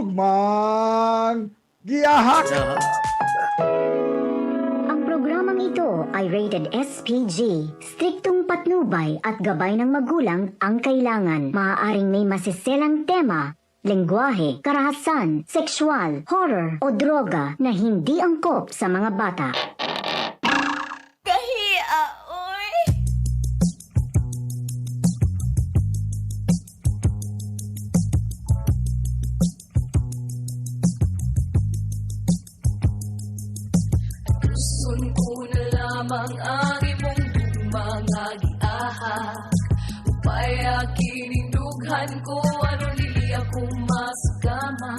Gugmang Giyahak. Ang programang ito ay rated SPG. Striktong patnubay at gabay ng magulang ang kailangan. Maaaring may masiselang tema, lengguwahe, karahasan, sexual, horror o droga na hindi angkop sa mga bata. Kahia, oy. Tuson ko na lamang ang imong mga giahak. Upaya kinindughan ko aron dili ako masugama.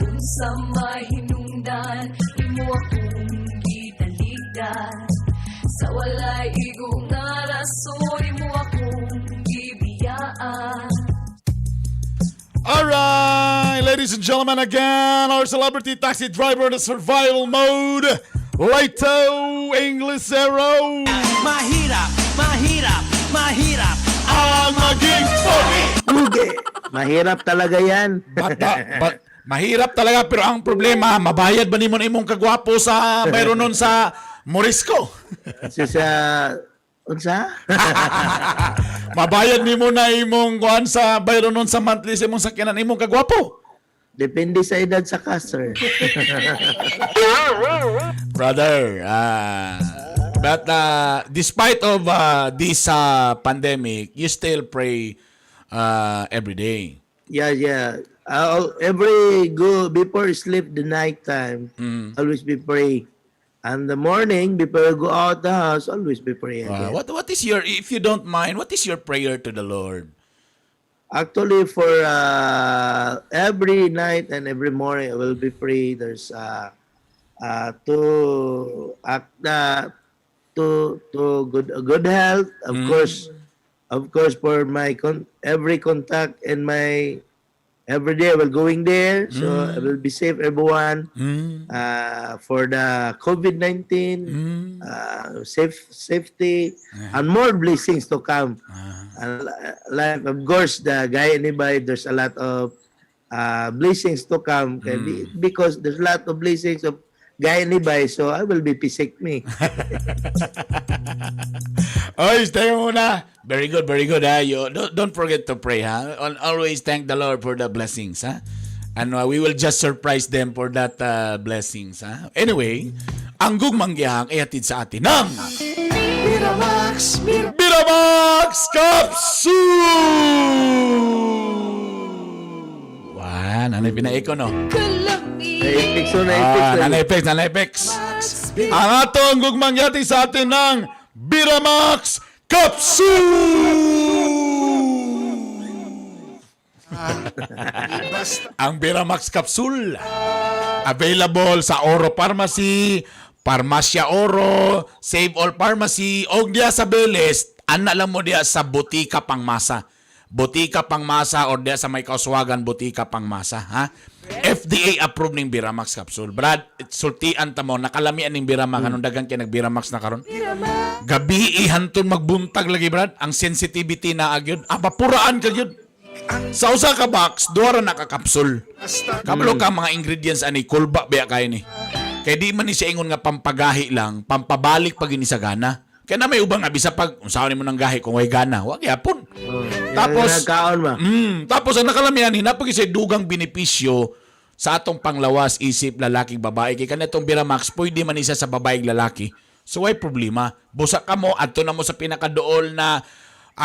Unsa may hinungdan imo akong gitaligdan. Sa walay igo nga rason imo akong gibiyaan. All right, ladies and gentlemen, again, our celebrity taxi driver in the survival mode, Lito Inglesero. Mahirap, mahirap, mahirap. Ang maging pogi. Lugi. Mahirap talaga yan. Bata, mahirap talaga pero ang problema, mabayad ba nimo na imong kagwapo sa bayro nun sa Morisco? Sa unsa? Mabayad nimo na imong kuan sa bayro nun sa monthly sa imong sakyanan imong kagwapo. Depende sa edad sa customer. Brother, but despite of this pandemic, you still pray every day. Yeah. Every go before sleep the night time, always be pray. And the morning before go out the house, always be pray again. What is your, if you don't mind, what is your prayer to the Lord? Actually, for every night and every morning, I will be pray. There's to act to good health, of course, of course, for my every contact and my every day I will going there, so I will be safe, everyone. For the COVID-19, safety, and more blessings to come. And like, of course, the guy anybody, there's a lot of blessings to come kay because there's a lot of blessings of guy anybody, so I will be pisik me. Oy, stay muna. Very good, very good. Ha? You, don't forget to pray. Ha? Always thank the Lord for the blessings. Ha? And we will just surprise them for that blessings. Ha? Anyway, ang gugmang gihang ay hatid sa atin ng Miramax, Miramax Capsule! Wow, nanay pinaiko, no? Na-effects so na-effects. Ah, nanay Pex, nanay Pex. Ang atong gugmang yati sa atin ng Biramax Capsule! Ang Biramax Capsule available sa Oro Pharmacy, Parmasya Oro, Save All Pharmacy, o diya sa Beles, ana lang mo diya sa Butika Pangmasa. Butika Pangmasa or diya sa may kauswagan Butika Pangmasa, ha? FDA approved ning Biramax capsule. Brad, sultian ta mo, nakalamian ning Biramax, anong dagan kay nag-Biramax na karon? Gabi ihanton magbuntag lagi, Brad. Ang sensitivity na agyod. Ah, puraan ka gyud. Sa usa ka box, duha ra na ka capsule. Kabalo ka mga ingredients ani kulba ba kay ni. Kay di man ni siya ingon nga pampagahi lang, pampabalik pag ini sa gana. Kaya na may ubang nga bisa pag unsaon nimo nang gahi kung way gana, wa gyapon. Tapos Nagkaon ba? Tapos ang nakalamihan hinapag siya dugang benepisyo sa atong panglawas isip lalaking babae kay kanitong Biramax pwede man isa sa babaeng lalaki. So why problema? Busa ka mo adto na mo sa pinakadool na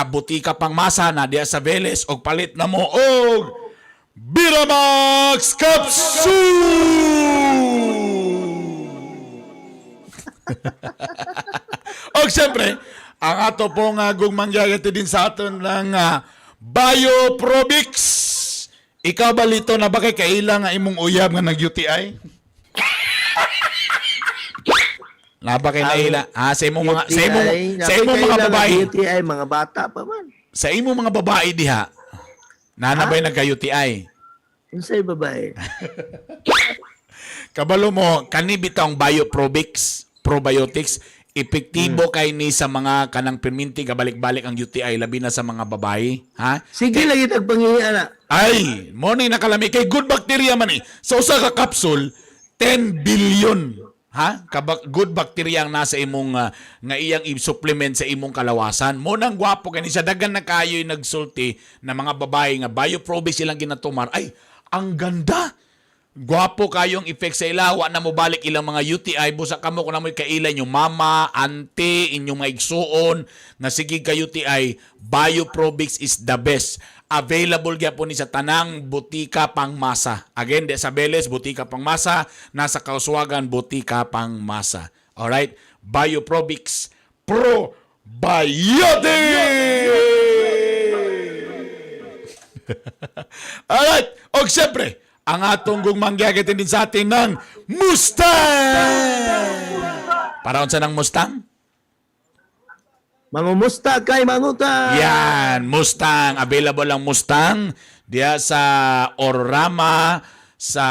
butika pangmasa na diya sa Veles og palit na mo og Biramax Capsule! Og siyempre, ang ato pong gugmang gagati din sa aton ng Bioprobix. Ikaw ba lito na ba kay kaila nga imong uyab nga nag-UTI? Na ba kay naila? Ah, sa imong mga babae, UTI, mga bata pa man. sa imong mga babae diha. Nana ba'y nagka-UTI? Unsay babae? Kabalo mo, kani bitawng Bioprobix, probiotics, Epektibo kay ni sa mga kanang perminti kabalik-balik ang UTI labi na sa mga babae, ha? Sige lagi tagpangihi ana. Ay, mo ni nakalami kay good bacteria man eh. Sa usa ka capsule, 10 billion ha? Good bacteria ang nasa imong nga iyang i-supplement sa imong kalawasan. Mo nang gwapo kani siya, daghan na kayo yung nagsulti na mga babae nga bioprobe silang ginatumar. Ay, ang ganda. Gwapo kayong effect sa ila, wa na mobalik ilang mga UTI busa kamo kung namoy kaila inyong mama, auntie, inyong mga igsuon nga sige ka UTI, Bioprobix is the best. Available gyapon ni sa tanang butika pangmasa. Again, de sa Beles, butika pangmasa, nasa Kauswagan, butika pangmasa. Alright? Bioprobix Probiotic! Alright! Og siyempre, ang atong gugmanggiagitin din sa atin ng Mustang! Para unsa ng Mustang? Mangumusta kay manguta. Yan, Mustang. Available ang Mustang diya sa Orama, sa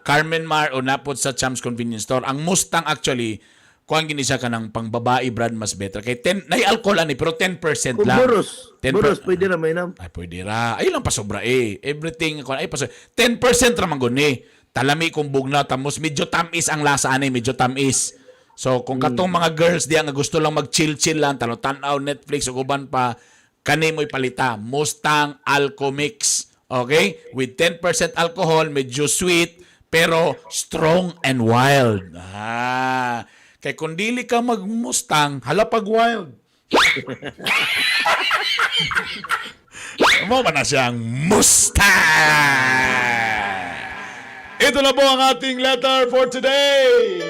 Carmen Mar o napod sa Champs Convenience Store. Ang Mustang actually, kuan gini siya kanang pangbabae brand mas better. Kay 10, nay alcohol ani pero 10% Kung lang. buros, 10 buros pwede ra mainam. Ay, pwede ra. Ay lang pasobra eh. Everything, ay pasobra. 10% ra man gud ni. Talami kung bugna, tamos medyo tamis ang lasa ani, medyo tamis. So, kung katong mga girls diya nga gusto lang mag-chill-chill lang, talo tan-aw Netflix ug uban pa, kani mo'y palita. Mustang Alcomix. Okay? With 10% alcohol, medyo sweet, pero strong and wild. Ah. Kay kung dili ka mag-Mustang, hala pag wild. Mo ba na siyang Mustang? Ito na po ang ating letter for today.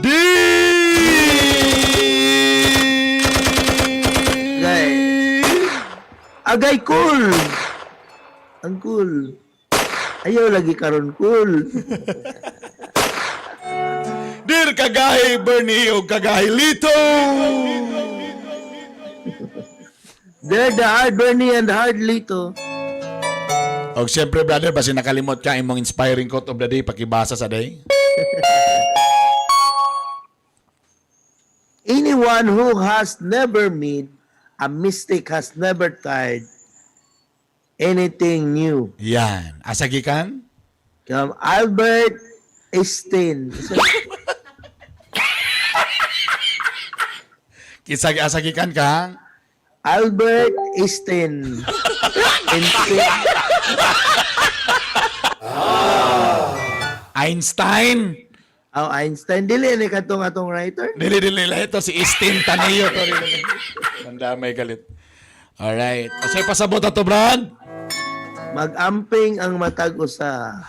D! Agay. Agay cool. Ang cool. Ayaw lagi karon cool. Dear Kagahi Bernie o Kagahi Lito! They're the hard Bernie and hard Lito. Og siyempre, brother, basi nakalimot ka imong inspiring quote of the day, pakibasa sa day. Anyone who has never made a mistake has never tried anything new. Yan. Asagi kan? From Albert Einstein. Kisag asagi kan kang? Albert Einstein. Einstein. Einstein. Oh, Einstein. Dili ni katong atong writer. Dili dili lang ito si Einstein Taneo to. Tanda may galit. Alright. O say pasabot ato, Brad. Magamping ang matag usa.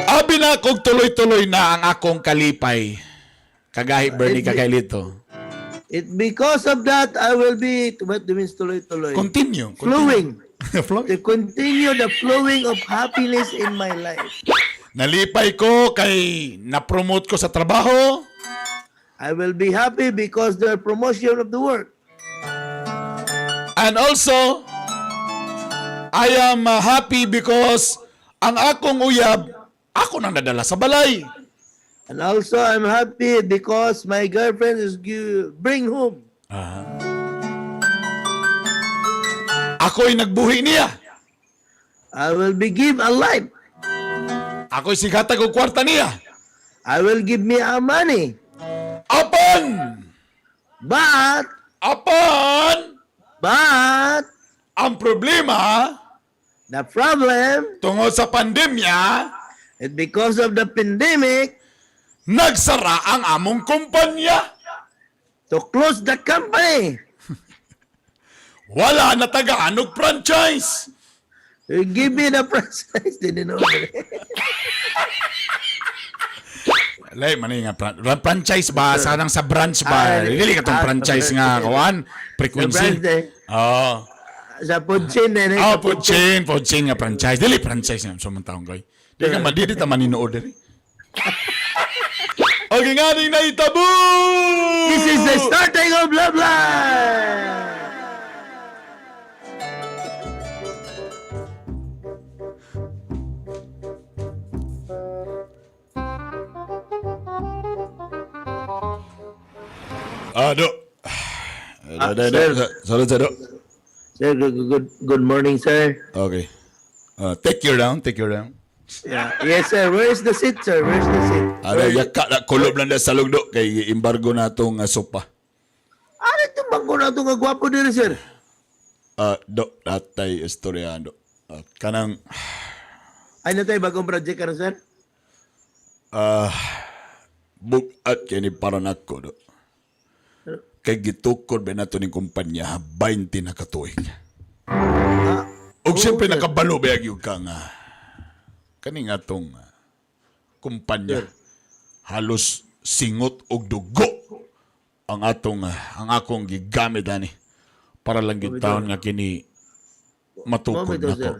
Abi na kog tuloy-tuloy na ang akong kalipay. Kagahi Bernie, kagahi Lito. It because of that I will be, what do you mean tuloy-tuloy? Continue. Continue. Flowing. Flowing. To continue the flowing of happiness in my life. Nalipay ko kay na-promote ko sa trabaho. I will be happy because the promotion of the work. And also, I am happy because ang akong uyab, ako nang nadala sa balay. And also I'm happy because my girlfriend is bring home. Ako'y nagbuhi niya. I will be give a life. Ako'y sigatag og kwarta niya. I will give me a money. Apan! But, Apan! but, Ang problema, the problem tungod sa pandemya, is because of the pandemic nagsara ang among kumpanya. to close the company. Wala na tagaan og franchise. You give me the franchise. Didn't know. Lay, mani nga franchise ba? Sanang sa branch ba? Ah, Dili ka tong ah, franchise nga kawan. Frequency. Sa branch eh. Oo. Sa food chain eh. Oh, Sa food chain, food chain nga franchise. Dili franchise nga sa taong goy. Di ka madidi ta maninood diri. Ang nganing nahitabo! This is the starting of Love Life! Ah, do. Ah, Do, do, sir. do. Salud, sir, do. Sir, good morning, sir. Okay. Take your round, take your round. Yeah. Yes, sir. Where is the seat, sir? Where is the seat? Ara, yaka na, kulob lang na sa lugdo kay embargo na itong sopa. Ano itong bangko na itong gwapo dito, sir? Ah, do, natay istorya, do. Ah, kanang, Ay na tayo bagong project karon, sir? ah, bugat kay ni para nako, do. Kay gitukod ba nato ning kumpanya 20 na katuig. Ah, Og oo, siyempre sir. nakabalo ba gyud ka nga kaning atong kumpanya halos singot og dugo ang atong ang akong gigamit ani para lang gyud taon nga kini Mao matukod bitaw, nako. sir.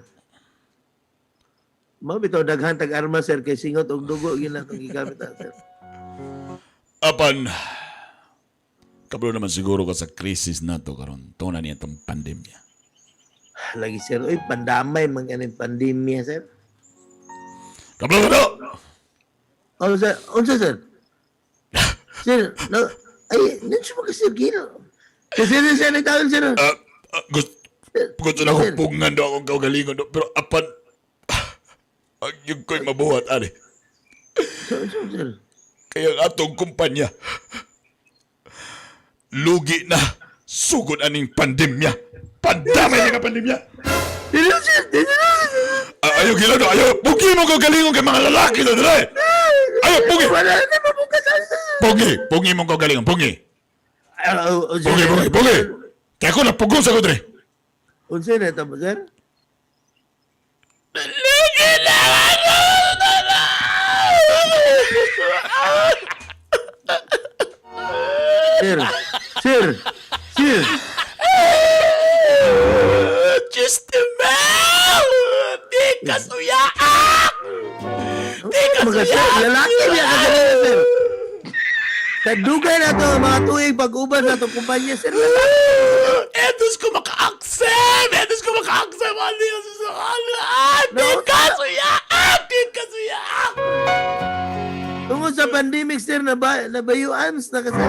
Mao bitaw daghan tag arma, sir, kay singot og dugo gina itong gigamit na, sir. Apan kabalo naman siguro ka sa krisis nato karon tungod na niya itong pandemya. Lagi, sir. Uy, pandamay man ganing pandemya, sir. Kabalo ka do! Oh, sir. Unsa, sir? Sir, no. Ay, nandiyo ba kasi, sir, Gil? Sir, sir, sir, nagtawag, sir. Ah, ah, gusto na akong pugngan do akong kaugalingon do pero apan ang yung ko'y mabuhat ani. Sir, sir, sir. Kaya ang atong kumpanya lugi na sugod aning pandemya. Pandamay nga pandemya. Sir, sir, sir, sir. Ah, ayaw gila do, ayaw. Pugi mo kaugalingon kay mga lalaki do dire. Ayaw pugi. Wala na mabukas, sir. Pugi, pugi mo kaugalingon, pugi. Ah, oh, oh, sir. Pugi, pugi, pugi. Kaya ako napugong sa kudre. Unsa na ito, sir? Lugi na Sir, sir, sir. Just the man! Di ka suyaak! Di ka Mga sir, suyaak! lalaki niya kasi sir. Sa dugay na to, mga tuig pag-uban na to kumpanya, sir. Lalaki. Etos ko maka-accept! Etos ko maka-accept! Ano yung susukan? Di ka suyaak! Di ka suyaak! Tungod sa pandemic, sir, naba, nabayuans na kasi.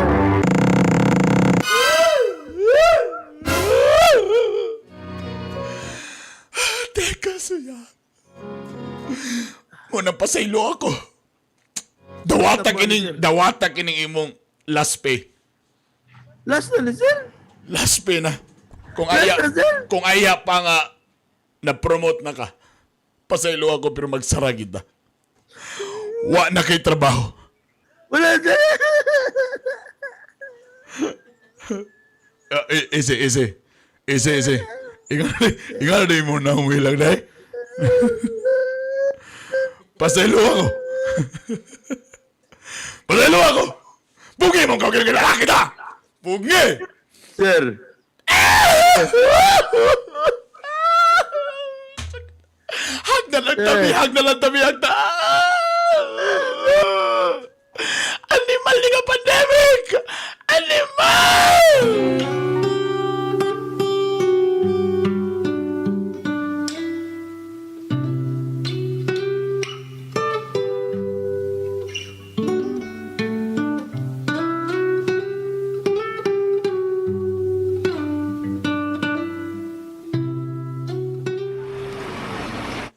Di ka suyaak! Munang pasaylo ako. Dawata kining imong last pay. Last na ni, sir. Last pay na. Kung Last aya, na, sir. kung aya pa nga na-promote na ka. Pasaylo ako pero magsara kita. Wa na kay trabaho. Wala, sir. Ah, easy, easy. Easy, easy. Ikaw na mo na umuilang dahil. Pasaylo ako. Pasaylo ako. Bugi mong kagilala kita. Bugi! Sir. Hag na lang tabi, hag na lang tabi, hag na. Animal ni nga pandemic! Animal!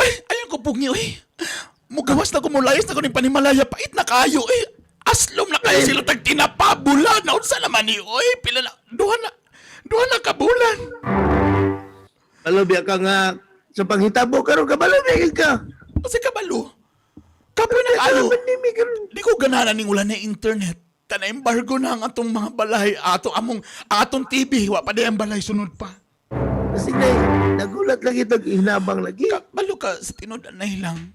Ay, ayaw ko pugngi, uy. Mugawas na ko mulayas na ko ng panimalaya. Pait na kayo, eh. Aslom na kayo sila tag tinapabulan. Naunsa naman ni, uy. Pila na, duha na kabulan. Balobya ka nga sa panghitabo karon ka balobya ka. Kasi kabalo. Kapoy na kayo. Pandemic karon. Di ko ganahan ning wala na internet. Kana embargo na ang atong mga balay, ato among ang atong TV, wa pa di ang balay sunod pa. Kasi na, nagulat lagi tag hinabang lagi. Kabalo ka sa tinud anay lang.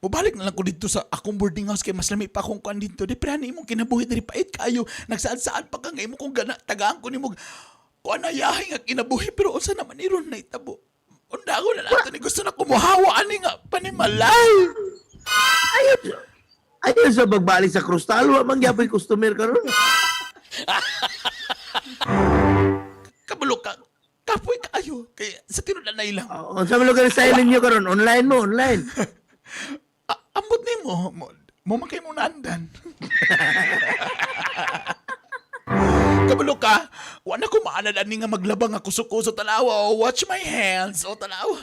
Mubalik na lang ko dito sa akong boarding house kay mas lami pa akong kuan dito. Di pre imong kinabuhi diri pait kayo. Nagsaad-saad pa ka nga imo kong gana tagaan ko nimo. Kuan na yahi nga kinabuhi pero unsa naman iron na itabo. Unda ako na lang ni gusto na kumuhawa ani nga panimalay. Ayaw. Ayaw sa pagbalik sa Crystal, wa man gyapoy customer karon. Kabalo ka. Kapoy kaayo. Kay sa tinud na ilang. Oh, unsa man lugar sa ninyo karon? Online mo, online. Ambot nimo mo, mo man kay mo naandan. Kabalo ka, wa na ko maanad ani nga maglabang nga kusok-kuso tanawa o watch my hands o tanawa.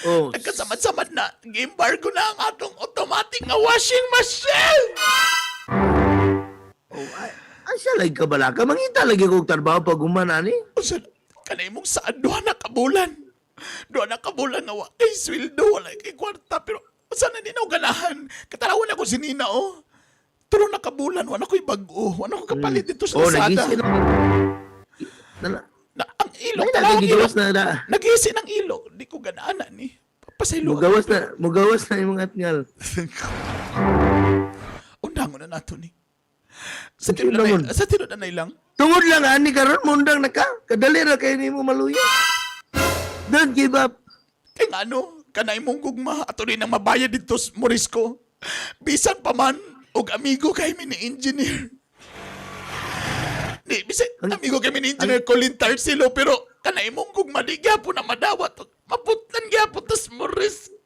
Oh. Nagkasamad-samad na, gi-embargo na ang atong automatic nga washing machine. Oh, ay, asa lagi ka balaka? Mangita lagi kog trabaho pag human ani. Unsa kanay mong saan 2 na ka bulan. 2 na ka bulan nga wa kay sweldo, wala kay kwarta pero unsa na di na ako ganahan. Katarawan ako si Nina oh. 3 na ka bulan, wala ko'y bag-o, wala ko kapalit dito sa Oh, Lazada. nagisi na. Nala, Na, ang ilok, Ay, tanaw ang nagigawas ilok. na na. Nagisi ng ilok. Di ko ganahan ni. Pasaylo. Mugawas na imong atngal. Undangon na nato ni. Sa Unsa tinud na naman? sa tinud na lang. Tungod lang ani karon mundang na ka. Kadali ra kay nimo maluya. Don't give up. Kay ngano, kanay mong gugma ato rin ang mabayad dito sa Morisco. Bisan pa man og amigo kay mi ni engineer. Di, bisan amigo kay mi ni engineer Colin Tarsilo pero kanay mong gugma di gyapon na madawat. Maputlan gyapon tas Morisco.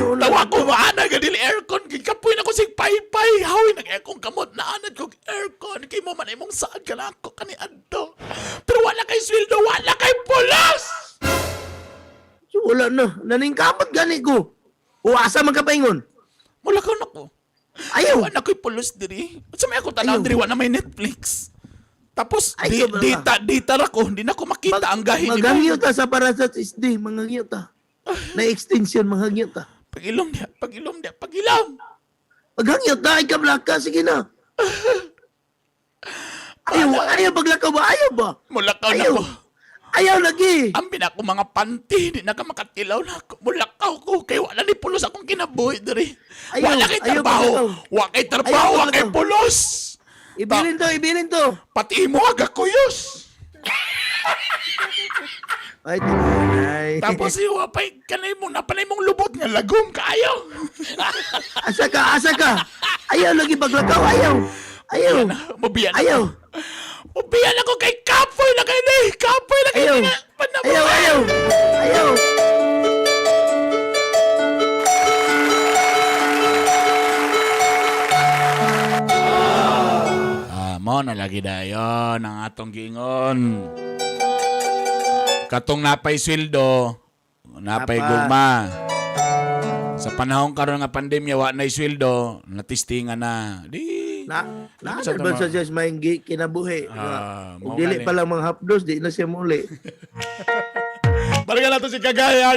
Ang Tawa ko maana ga dili aircon kay kapoy na ko sig paypay. Hawi nag aircon kamot naanad kog aircon kay mo man imong saad ka na ako kani adto. Pero wala kay sweldo, wala kay pulos. Wala na. Naningkamot gani ko. O asa man ka paingon? Mula ka na ko. Ayaw. Wala ko'y pulos diri. Unsa may ako tanaw Ayaw. diri wala may Netflix. Tapos Ay, di, sobra data data ra ko, hindi na ko makita ang gahi ni mo. Maghangyo ta sa para sa SD, manghangyo ta. Na extension manghangyo ta. Pag-ilom niya, pag-ilom niya, pag-ilom. Maghangyo ta ay kablaka sige na. Ayaw, ayaw paglakaw ba? Ayaw ba? Mulakaw na Ayaw. ko. Ayaw lagi. Ang bina ko mga panty, di na ka makatilaw na ako. Mulakaw ko, kay wala ni pulos akong kinabuhi diri. Ayaw, Wala kay ayaw trabaho, paglakaw. wa kay trabaho, Ayaw wa kay paglakaw. pulos. Ibilin to, ibilin to. Pati mo aga kuyos. Ay, tinay. Tapos iwa pa'y kanay mo na panay mong lubot nga lagom kaayo. Asa ka, asa ka. Ayaw lagi paglakaw, ayaw. Ayaw. Mubiyan ako. Ayaw. Mubiyan ako kay Kapoy na kay ni. Kapoy na kay Ayaw. ni. Ayaw, ayaw. Ayaw. Ah, mo na lagi dayon ang atong giingon. Katong napay sweldo, napay Napa. gugma. Sa panahon karon nga pandemya wa nay sweldo, natistingan na. Di. Na, na, Sa ba tama. sa Diyos may kinabuhi? Ah, Ug mao dili gani. pa lang mga hapdos, di na siya muli. Balikan nato si Kagaya.